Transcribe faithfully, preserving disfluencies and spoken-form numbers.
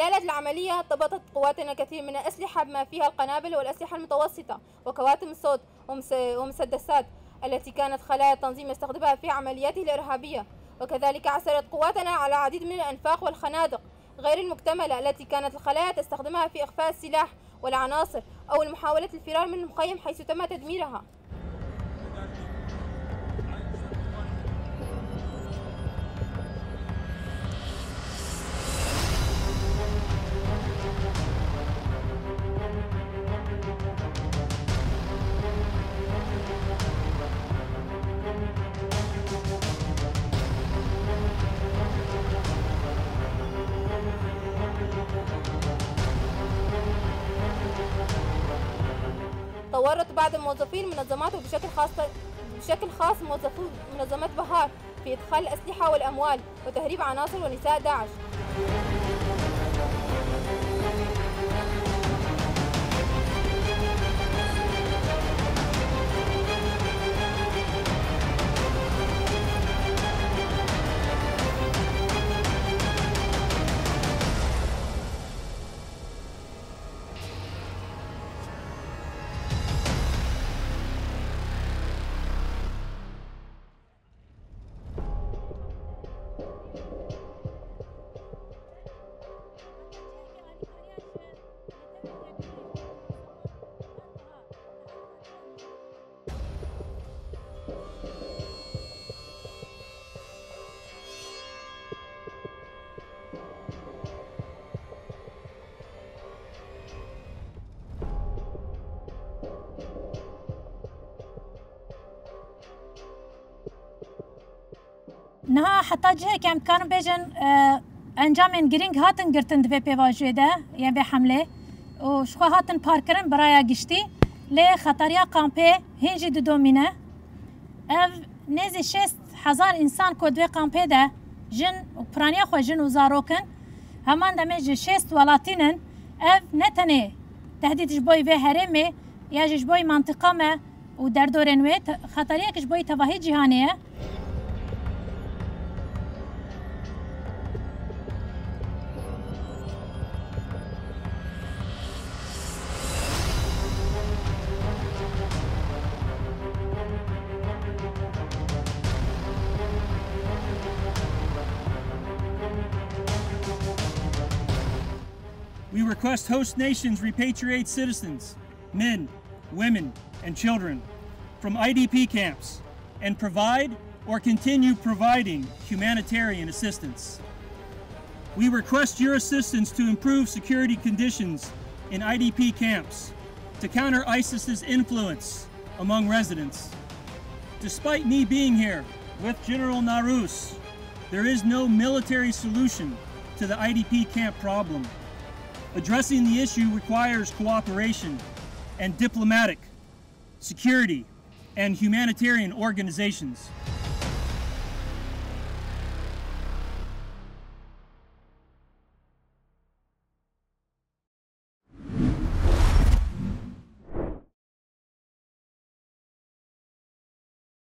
خلال العملية ضبطت قواتنا كثير من الأسلحة بما فيها القنابل والأسلحة المتوسطة وكواتم الصوت ومس-، ومسدسات التي كانت خلايا التنظيم يستخدمها في عملياته الإرهابية، وكذلك عثرت قواتنا على العديد من الأنفاق والخنادق غير المكتملة التي كانت الخلايا تستخدمها في إخفاء السلاح والعناصر أو محاولة الفرار من المخيم حيث تم تدميرها. تورط بعض موظفي المنظمات وبشكل خاص، بشكل خاص موظفو منظمة بهار في إدخال الأسلحة والأموال وتهريب عناصر ونساء داعش. Niha heta cihekê em dikarin bêjin, e, encamên girîng hatin girtin di vê pêvajoyê de, yên vê hemlê û ji xwe hatin parkirin bi raya giştî, lê xetariya kampê hîn jî didomîne. Ev nêzî şêst hezar însan ku di vê kampê de jin û piraniya xwe jin û zarok in, heman demê ji şêst welatî nin. Ev ne tenê tehdîd ji bo vê herêmê ya jî ji bo mantiqa me û derdorên wê te-, xeteriyek ji bo tevahî cîhanê ye. We request host nations repatriate citizens, men, women, and children from I D P camps and provide or continue providing humanitarian assistance. We request your assistance to improve security conditions in I D P camps to counter ISIS's influence among residents. Despite me being here with General Narus, there is no military solution to the I D P camp problem. Addressing the issue requires cooperation and diplomatic, security, and humanitarian organizations.